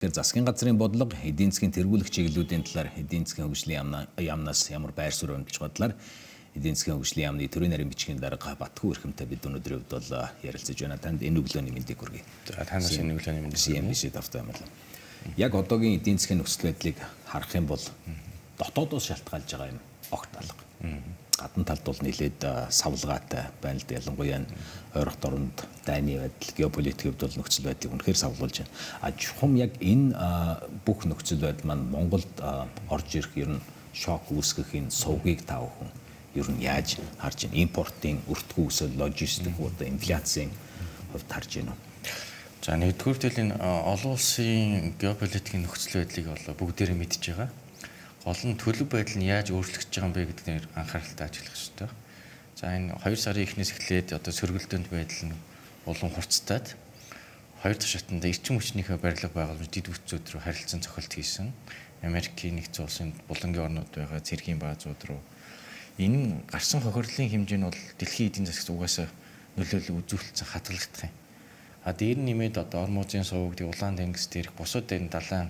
Тэгэхээр засгийн газрын бодлого, эдийн засгийн тэргүүлэх чиглэлүүдийн талаар, эдийн засгийн хөгжлийн яамнаас ямар байр суурь баримталж байгаа талаар эдийн засгийн хөгжлийн яамны төрийн нарийн бичгийн дарга Батхүү Эрхэмтэй бид өнөөдрийн хувьд бол ярилцаж байна. Танд энэ өглөөний мэндийг хүргэе. За, танаас энэ өглөөний мэндийг CNBC тавтай амарлаа. Яг одоогийн эдийн засгийн нөхцөл байдлыг харах юм бол дотоодоос шалтгаалж байгаа юм огт алга. Гадна талд бол нэлээд савлгаатай байна л да. Ялангуяа ойрхот оронд дайны байдал, геополитикийн хувьд бол нөхцөл байдлыг үнэхээр савлуулж байна. А чухам яг энэ бүх нөхцөл байдал маань Монголд орж ирэх ер нь шок үүсгэх энэ сувгийг та бүхэн ер нь яаж харж байна? Импортын өртгөө өсөл, логистик, одоо инфляцийн хувьд харж байна уу? За, нэгдүгээр тэл энэ олон улсын геополитикийн нөхцөл байдлыг бол бүгдээрээ мэдж байгаа. Гол нь төлөв байдал нь яаж өөрчлөгдөж байгаа юм бэ гэдгээр анхааралтай ажиллах ёстой. За, энэ 2 сарын эхнээс эхлээд одоо сөргөлдөөнд байдал нь улам хурцтаад 2 дахь шатанд эрчим хүчнийхээ барилга байгууламж дэд бүтцүүд рүү харилцан цохилт хийсэн. Америкийн нэгдсэн улсын булангийн орнууд байгаа цэргийн баазууд руу энэ гарсан хохирлын хэмжээ нь бол дэлхийн эдийн засагт угаасаа нөлөөлөл үзүүлсэн хатгалагдах юм. А дээр нь нэмээд одоо Ормузын суваг, улаан тэнгис дээрх бусад энэ далайн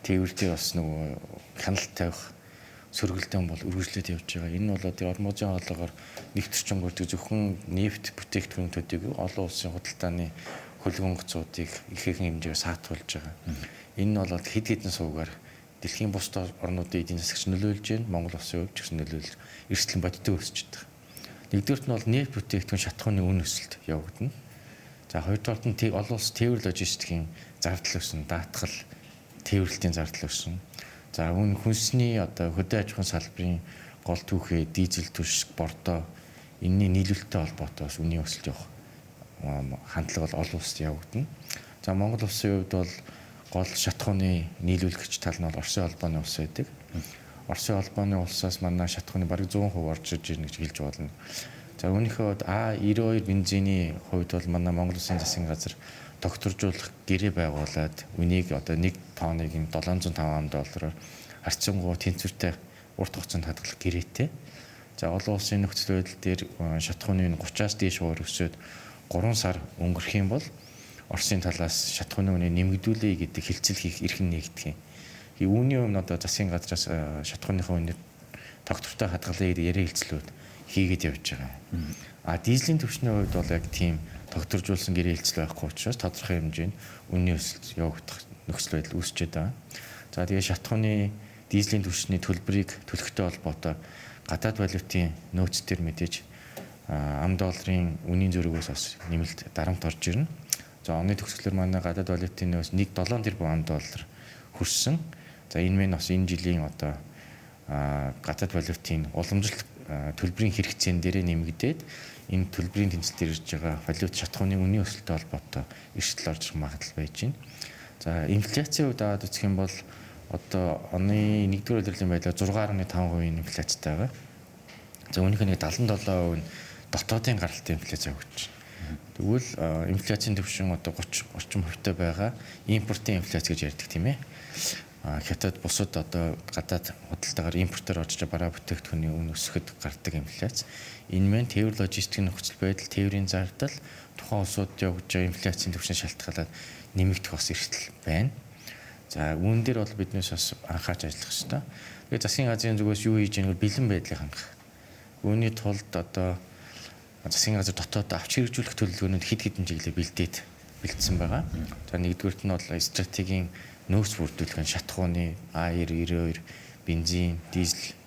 тээвэр дээр бас нөгөө хяналт тавих сөргөлдөөн бол үргэлжлээд явж байгаа. Энэ бол одоо Ормузын хоолоогоор нэвтэрч өнгөрдөг зөвхөн нефть бүтээгдэхүүн төдийгүй олон улсын худалдааны хөлөг онгоцуудыг ихээхэн хэмжээгээр саатуулж байгаа. Энэ нь бол хэд хэдэн сувгаар дэлхийн бусад орнуудын эдийн засагч нөлөөлж байна. Монгол улсын хувьд ч гэсэн нөлөөлж эрсдлэн бодиттой өсөж байгаа. Нэгдүгээрт нь бол нефть бүтээгдэхүүн шатахууны үн өсөлт явагдана. За, хоёрдугаарт нь олон улс тээвэр логистикийн зардал өснө, даатгал тээвэрлэлтийн зардал өснө. За, үн хүнсний одоо хөдөө аж ахуйн салбарын гол түүхээ дизель түшиг, бордоо энэний нийлүүлэлттэй холбоотой бас үнийн өсөлт явах хандлага бол олон улсад явагдана. За, Монгол улсын хувьд бол гол шатахууны нийлүүлэгч тал нь бол Оросын холбооны улс байдаг. Оросын холбооны улсаас манай шатахууны бараг 100% орж иж ирнэ гэж хэлж болно. За, үүнийхээ хувьд А92 бензиний хувьд бол манай Монгол Улсын засгийн газар тогтворжуулах гэрээ байгуулад үнийг одоо 1 тонныг 705 ам доллараар харьцангуй тэнцвэртэй урт хугацаанд хадгалах гэрээтэй. За, олон улсын нөхцөл байдал дээр шатахууны үн 30-аас дээш хувиар өсөөд 3 сар өнгөрөх юм бол Оросын талаас шатахууны үнийг нэмэгдүүлэе гэдэг хэлцэл хийх эрх нь нэгдэх юм. Үүний өмнө одоо засгийн газраас шатахууныхаа үнийг тогтвортой хадгалъя гэдэг яриа хэлцлүүд хийгээд явж байгаа. А дизелийн түвшний хувьд бол яг тийм тогтворжуулсан гэрээ хэлцэл байхгүй учраас тодорхой хэмжээнд үнийн өсөлт явагдах нөхцөл байдал үүсчээд байгаа. За, тэгээ шатахууны дизелийн түвшний төлбөрийг төлөхтэй холбоотой гадаад валютын нөөц төр мэдээж ам долларын үнийн зөрүүгөөс бас нэмэлт дарамт орж ирнэ. За, оны төгсгөлөөр манай гадаад валютын нөөц 1.7 тэрбум ам доллар хүрсэн. За, энэ мэн бас энэ жилийн одоо гадаад валютын уламжлалт төлбөрийн хэрэгцээн дээрээ нэмэгдээд энэ төлбөрийн тэнцэл дээр ирж байгаа валют шатахууны үнийн өсөлттэй холбоотой эрсдэл орж ирэх магадлал байж байна. За, инфляцийн хувьд аваад үзэх юм бол одоо оны 1-р улирлын байдлаар 6.5% инфляцтай байгаа. За, үүнийх нь 77% нь дотоодын гаралтай инфляц явагдаж байна. Тэгвэл инфляцийн түвшин одоо 30 орчим хувьтай байгаа импортын инфляц гэж ярьдаг, тийм ээ. Хятад бусад одоо гадаад худалдаагаар импортоор орж бараа бүтээгдэхүүний үн өсөхөд гардаг инфляц. Энэ мэн тээвэр логистикийн нөхцөл байдал, тээврийн зардал тухайн улсууд явагдаж байгаа инфляцийн түвшин шалтгаалаад нэмэгдэх бас эрсдэл байна. За, үүн дээр бол биднээс бас анхаарч ажиллах ёстой. Тэгээ засгийн газрын зүгээс юу хийж байгааг бэлэн байдлыг хангах. Үүний тулд одоо засгийн газар дотоод авч хэрэгжүүлэх төлөвлөгөөнүүд хэд хэдэн чиглэлээр бэлдээд бэлдсэн байгаа. За, нэгдүгээрт нь бол стратегийн нөөц бүрдүүлэх нь шатахууны А90, 92, бензин, дизель.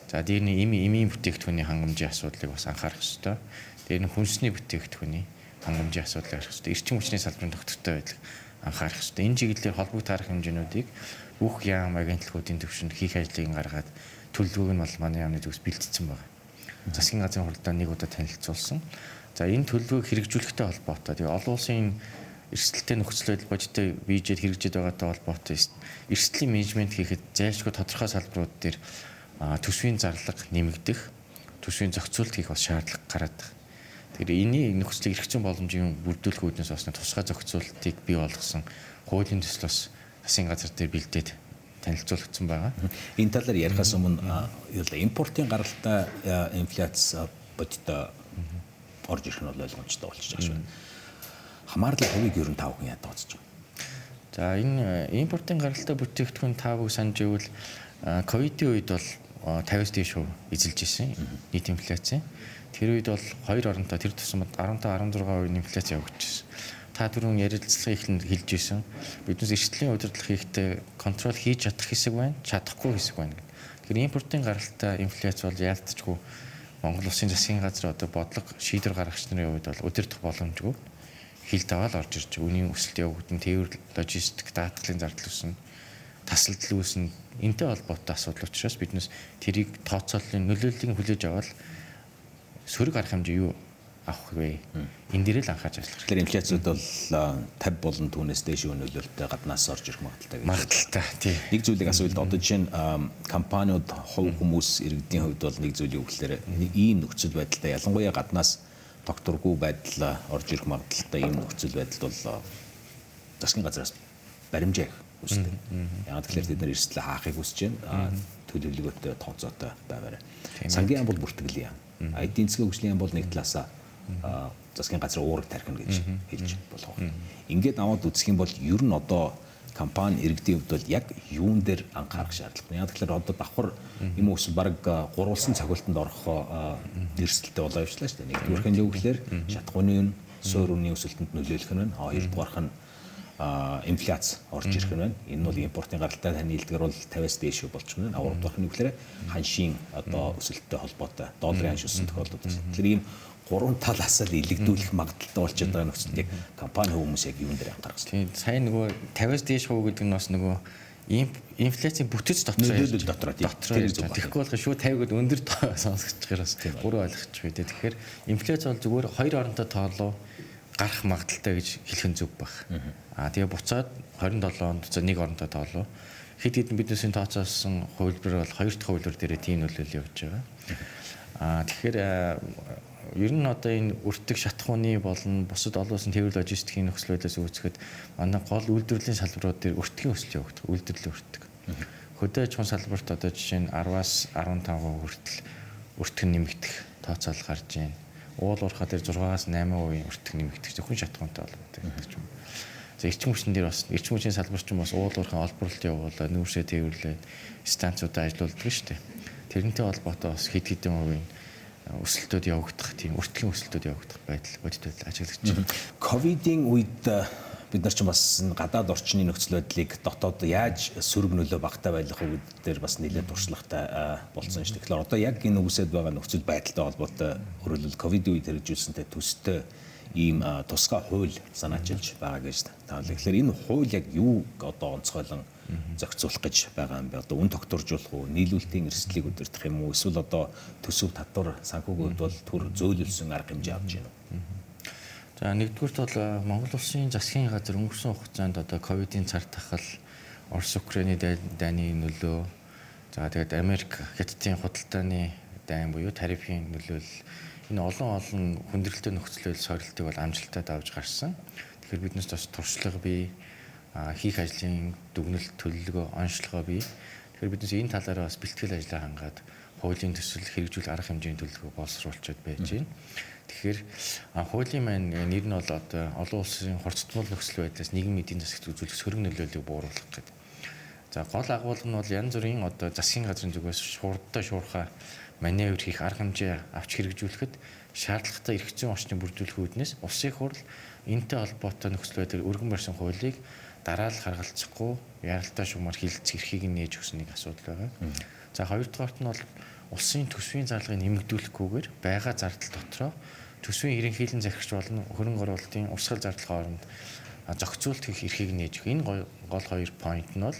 За, дээр нь эмийн бүтээгдэхүүний хангамжийн асуудлыг бас анхаарах ёстой. Дээр нь хүнсний бүтээгдэхүүний хангамжийн асуудлыг харах ёстой. Эрчим хүчний салбарын тогтвортой байдлыг анхаарах ёстой. Энэ чиглэлээр холбогд таарах хэмжээнүүдийг бүх яам агентлагуудын түвшинд хийх ажлыг гаргаад төлөвлөгөөг нь бол манай яамны зүгээс бэлтгэсэн байна. Засгийн газрын хуралдаанд нэг удаа танилцуулсан. За, энэ төлөвлөгөөг хэрэгжүүлэхтэй холбоотой тэгээ олон улсын эрсдэлтэй нөхцөл байдал бодиттой бийжээд хэрэгжиж байгаатай холбоотой эрсдлийн менежмент хийхэд зайлшгүй тодорхой салбарууд дээр төсвийн зарлага нэмэгдэх, төсвийн зохицуулалт хийх бас шаардлага гараад байна. Тэгэхээр энэний нөхцөлийг эрх зүйн боломжийн бүрдүүлэх үүднээс бас тусгай зохицуулалтыг бий болгосон хуулийн төсөл бас засгийн газар дээр бэлдээд танилцуулагдсан байгаа. Энэ талаар ярихаас өмнө импортын гаралтай инфляц бодиттой орж ирэх нь бол ойлгомжтой болчихж байгаа шүү. Хамаарлын хувийг ер нь та бүхэн яадаг үзэж байгаа? За энэ импортын гаралтай бүтээгдэхүүн та бүхэн санаж байвал ковидын үед бол 50-аас дээш хувь эзэлж исэн нийт инфляци. Тэр үед бол 2 оронтой тэр тусамд 15 16% инфляц явагдчихсан. Та түрүүн ярилцлагын эхлэнд хэлж исэн. Биднээс эрсдлийн удирдлага хийхдээ контрол хийж чадах хэсэг байна, чадахгүй хэсэг байна гэдэг. Тэгэхээр импортын гаралтай инфляц бол яалтчгүй Монгол улсын засгийн газар одоо бодлого шийдвэр гаргагч нарын хувьд бол удирдах боломжгүй хил даваал орж ирж байгаа. Үнийн өсөлт явагдана, тээвэр логистик даатгалын зардал өснө, тасалдал үүснэ. Энтэй холбоотой асуудал учраас биднээс тэрийг тооцооллын нөлөөллийг хүлээж аваад сөрөг арга хэмжээ юу авах вэ? Энэ дээр л анхаарч ажиллах. Тэгэхээр инфляцид бол 50 болон түүнээс дээш нөлөөлөлтөй гаднаас орж ирэх магадaltaй гэж. Магадaltaй тий. Нэг зүйлийг асуул одоо жишээ нь компаниуд хувь хүмүүс иргэдийн хувьд бол нэг зүйлийг өгөхлөөр ийм нөхцөл байдалтай ялангуяа гаднаас тогтворгүй байдал орж ирэх магадaltaй ийм нөхцөл байдалд бол засгийн газраас баримжаа их хүсдэг. Яг тэгэхээр тэд нар эрсдлээ хаахыг хүсэж байна. Төлөвлөгөөтэй тооцоотой байгаарай. Сангийн яам бол бүртгэлийн яам. Эдийн засгийн хөгжлийн яам бол нэг талаасаа засгийн газар уураг тархина гэж хэлж болох. Ингээд аваад үзэх юм бол ер нь одоо компани иргэдийн хувьд бол яг юун дээр анхаарах шаардлага. Яг тэгэхээр одоо давхар юм уу эсвэл баг гурвалсан цохилтонд орох эрсдэлтэй болоо явчлаа шүү дээ. Нэгдүгээрх нь юу гэхээр шатхууны үн, суур үнийн өсөлтөнд нөлөөлөх нь байна. Хоёрдугаарх нь инфляц орж ирэх нь байна. Энэ нь бол импортын гаралтай таны хэлдгэр бол 50-аас дээш болчих нь. Гуравдугаарх нь юу гэхээр ханшийн одоо өсөлттэй холбоотой долларын ханш өссөн тохиолдол байна. Тэгэхээр ийм гурван талаас л илэгдүүлэх магадaltaй болчиход байгаа нөхцөлд яг компани хүмүүс яг юун дээр анхаарах хэрэгтэй. Тийм сайн нөгөө 50-аас дээш хувь гэдэг нь бас нөгөө инфляцийн бүтэц дотор нөлөөлөл дотор тийм тэгэхгүй болох шүү 50 гээд өндөр сонсогдчихоор бас буруу ойлгочих үү. Тэгэхээр инфляц бол зүгээр хоёр оронтой тоолоо гарах магадaltaй гэж хэлэх нь зөв баг. Аа тэгээ буцаад 27 онд нэг оронтой тоолоо. Хэд хэдэн биднээсийн тооцоолсон хувилбар бол хоёр дахь хувилбар дээрээ тийм нөлөөлөл явж байгаа. Аа тэгэхээр ер нь одоо энэ өртөг шатхууны болон бусад олон улсын тээвэр логистикийн нөхцөл байдлаас үүсгэхэд манай гол үйлдвэрлэлийн салбарууд дээр өртгийн өсөлт явагдах. Үйлдвэрлэлийн өртөг. Хөдөө аж ахуйн салбарт одоо жишээ нь 10-аас 15% хүртэл өртөг нэмэгдэх тооцоолол гарч байна. Уул уурхай дээр 6-аас 8% өртөг нэмэгдэх зөвхөн шатхуунтай холбоотой гэдэг ч юм. За эрчим хүчин дээр бас эрчим хүчний салбар ч юм бас уул уурхай олборлолт явуулаад нүүрсээ тээвэрлээд станцуудаа ажилуулдаг шүү дээ. Тэрнтэй холбоотой бас хэд хэдэн хувийн өсөлтүүд явагдах тийм өртгийн өсөлтүүд явагдах байдал бодит байдал ажиглагдаж байна. Ковидын үед бид нар ч бас гадаад орчны нөхцөл байдлыг дотоод яаж сөрөг нөлөө багатай байлгах вэ гэдэг дээр бас нэлээд туршлагатай болсон шүү дээ. Тэгэхээр одоо яг энэ үгсэд байгаа нөхцөл байдалтай холбоотой өөрөлдөл ковидын үед хэрэгжүүлсэнтэй төстэй ийм тусгай хууль санаачилж байгаа гэж таалаа. Тэгэхээр энэ хууль яг юу одоо онцгойлон зохицуулах гэж байгаа юм бэ? Одоо үн тогтворжуулах уу, нийлүүлэлтийн эрсдлийг удирдах юм уу? Эсвэл одоо төсөв татвар санхүүгийн хувьд бол төр зөөлөлсөн арга хэмжээ авч байна уу? За нэгдүгüрт бол Монгол улсын засгийн газар өнгөрсөн хугацаанд одоо ковидын цар тахал, Орос Украины дайны нөлөө, за тэгээд Америк Хятадын худалдааны дайн буюу тарифын нөлөөлөл энэ олон хүндрэлтэй нөхцөл байдал сорилтыг бол амжилттай давж гарсан. Тэгэхээр биднээс бас туршлага бий, хийх ажлын дүгнэлт, төлөвлөгөө, онцлогоо бий. Тэгэхээр биднээс энэ талаараа бас бэлтгэл ажлаа хангаад хуулийн төсөл хэрэгжүүлэх арга хэмжээний төлөвлөгөө боловсруулчаад байж байна. Тэгэхээр хуулийн маань нэр нь бол одоо олон улсын хурцтмал нөхцөл байдлаас нийгмийн эдийн засагт үзүүлэх сөрөг нөлөөллийг бууруулах гэдэг. За гол агуулга нь бол янз бүрийн одоо засгийн газрын зүгээс шуурдтай шуурхай маневр хийх арга хэмжээ авч хэрэгжүүлэхэд шаардлагатай эрх зүйн орчныг бүрдүүлэх үүднээс улсын хурал энэтэй холбоотой нөхцөл байдлаар өргөн барьсан хуулийг дараалал харгалзахгүй яралтай шугамар хилцэх эрхийг нээж өгсөн нэг асуудал байгаа. За хоёрдугаарт нь бол улсын төсвийн зарлагыг нэмэгдүүлэхгүйгээр байгаа зардал дотроо төсвийн ерөнхийлэн захирагч болон хөрөнгө оруулалтын урсгал зардал хооронд зохицуулт хийх эрхийг нээж өгөх. Энэ гол хоёр point нь бол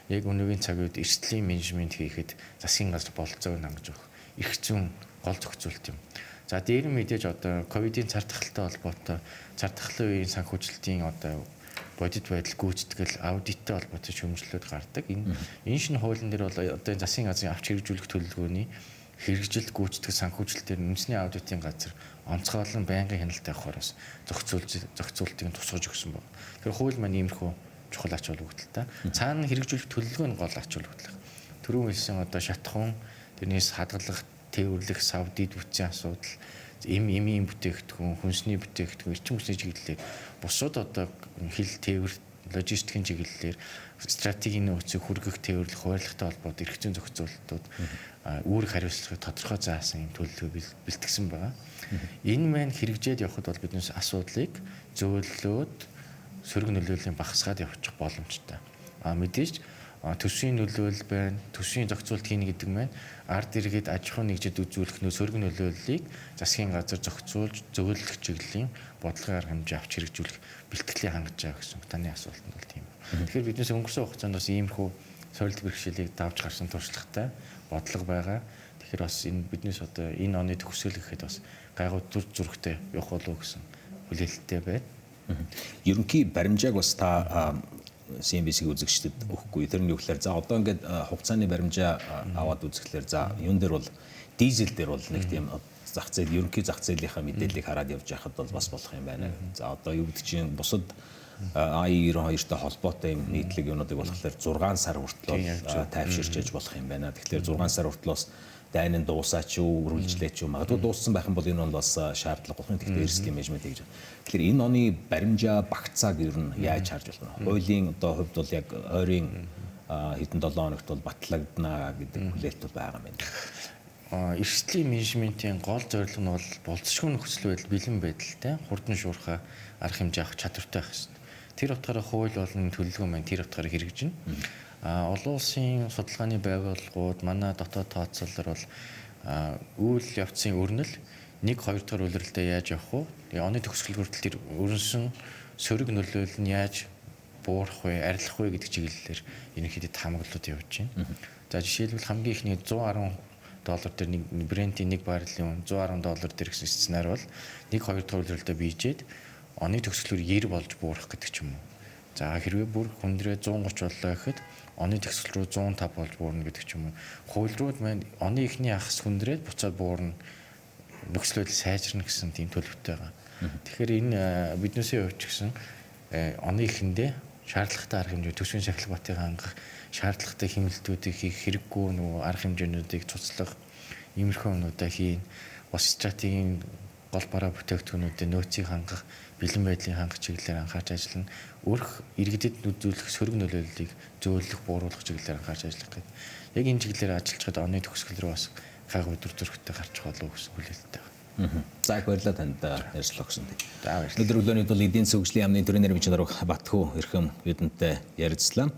яг өнөөгийн цаг үед эрсдлийн менежмент хийхэд засгийн газар бололцоог хангаж өгөх эрх зүйн гол зохицуулт юм. За дээр нь мэдээж одоо ковидын цар тахалтай холбоотой цар тахлын үеийн санхүүжилтийн одоо бодит байдал гүйцэтгэл аудиттай холбоотой шүүмжлэлүүд гардаг. Энэ шинэ хуулийн дээр бол одоо засгийн газрын авч хэрэгжүүлэх төлөвлөгөөний хэрэгжил гүйцэтгэл санхүүжилтээр үндэсний аудитын газар онцгойлон байнгын хяналт тавихаар бас зохицуултыг тусгаж өгсөн байна. Тэгэхээр хууль маань иймэрхүү чухал ач холбогдолтой. Цаана хэрэгжүүлэх төлөвлөгөө нь гол ач холбогдол. Түрүүн хэлсэн одоо шатхуун, тэрнээс хадгалах, тээвэрлэх, сав дид бүтцийн асуудал, эмийн бүтээгдэхүүн, хүнсний бүтээгдэхүүн, эрчим хүчний чиглэлээр бусад одоо хил тээвэр логистикийн чиглэлээр стратегийн нөөцийг хүргэх, тээвэрлэх, хуваарлахтай холбоотой эрх зүйн зохицуултууд, үүрэг хариуцлагыг тодорхой заасан юм төлөвлөгөө бэлтгэсэн байгаа. Энэ маань хэрэгжээд явхад бол биднээс асуудлыг зөөллөөд сөрөг нөлөөллийн багасгаад явчих боломжтой. А мэдээж төсвийн нөлөөлөл байна, төсвийн зохицуулт хийнэ гэдэг маань ард иргэд аж ахуйн нэгжид үзүүлэх нөө сөрөг нөлөөллийг засгийн газар зохицуулж зөөлөх чиглэлийн бодлогын арга хэмжээ авч хэрэгжүүлэх бэлтгэлийг хангаж байгаа гэсэн таны асуулт нь бол тийм. Тэгэхээр биднээс өнгөрсөн хугацаанд бас иймэрхүү сорилт бэрхшээлийг давж гарсан туршлагатай бодлого байгаа. Тэгэхээр бас энэ биднээс одоо энэ оны төгсгөл гэхэд бас гайгүй дүр зурагтай явах болов гэсэн хүлээлттэй байна. Ерөнхий баримжааг бас та CNBC-ийн үзэгчдэд өгөхгүй. Тэр нь юу гэхээр за одоо ингээд хугацааны баримжаа аваад үзэхлээр за юун дээр бол дизель дээр бол нэг тийм зах зээл, ерөнхий зах зээлийнхаа мэдээллийг хараад явж байхад бол бас болох юм байна. За одоо юу гэдэг чинь бусад AI92-тай холбоотой юм нийтлэг юмнуудыг болохоор 6 сар хүртэл тайвширч яж болох юм байна. Тэгэхээр 6 сар хүртэл бас дайнын дуусаач юу, үргэлжлээч юу, магадгүй дууссан байх юм бол энэ бол бас шаардлага болох юм. Тэгэхээр риск менежмент хийж байгаа. Тэгэхээр энэ оны баримжаа багцааг ер нь яаж харж болох вэ? Хуулийн одоо хувьд бол яг ойрын хэдэн 7 хоногт бол батлагдана гэдэг хүлээлт бол байгаа юм байна. Эрсдлийн менежментийн гол зорилго нь бол болцсошгүй нөхцөл байдал бэлэн байдалтай хурдан шуурхай арга хэмжээ авах чадвартай байх ёстой. Тэр утгаараа хууль болон төлөвлөгөө маань тэр утгаараа хэрэгжинэ. Олон улсын судалгааны байгууллагууд манай дотоод тооцоололоор бол үйл явцын өрнөл 1 2 дахь улиралдаа яаж явах вэ? Тэгээ оны төгсгөл хүртэл тэр өрнөсөн сөрөг нөлөөлөл нь яаж буурах вэ, арилах вэ гэдэг чиглэлээр ерөнхийдөө таамаглалууд явж байна. За жишээлбэл хамгийн ихний $110 дээр нэг Brent-ийн 1 баррелийн $110 дээр гэсэн сценар бол 1 2 дахь улиралдаа бийжээд оны төгсгөлөөр 90 болж буурах гэдэг ч юм уу. За хэрвээ бүр хүндрээ 130 боллоо гэхэд оны төгсгөл рүү 105 болж буурна гэдэг ч юм уу. Хууль руу маань оны эхний хагас хүндрээд буцаад буурна, нөхцөл байдал сайжирна гэсэн тийм төлөвтэй байгаа. Тэгэхээр энэ биднээсээ хувьд ч гэсэн оны эхэндээ шаардлагатай арга хэмжээ, төсвийн шахлах батыг хангах, шаардлагатай хэмнэлтүүдийг хийх, хэрэггүй нөгөө арга хэмжээнүүдийг цуцлах, иймэрхүү юмнуудаа хийн. Бас стратегийн гол бараа бүтээгдэхүүнүүдийн нөөцийг хангах, бэлэн байдлыг хангах чиглэлээр анхаарч ажиллана. Өрх иргэдэд үзүүлэх сөрөг нөлөөллийг зөөлөх, бууруулах чиглэлээр анхаарч ажиллах гэдэг. Яг энэ чиглэлээр ажиллаж байхад оны төгсгөл рүү бас гайгүй дүр зурагтай гарч болов гэсэн хүлээлттэй байна. За их баярлалаа танд ярьцлаа өгсөн. За баярлалаа. Өнөөдөр өглөөний бол эдийн засгийн хөгжлийн яамны төрийн нэрмжийн дарга Батхүү Эрхэм бидэнтэй ярилцлаа.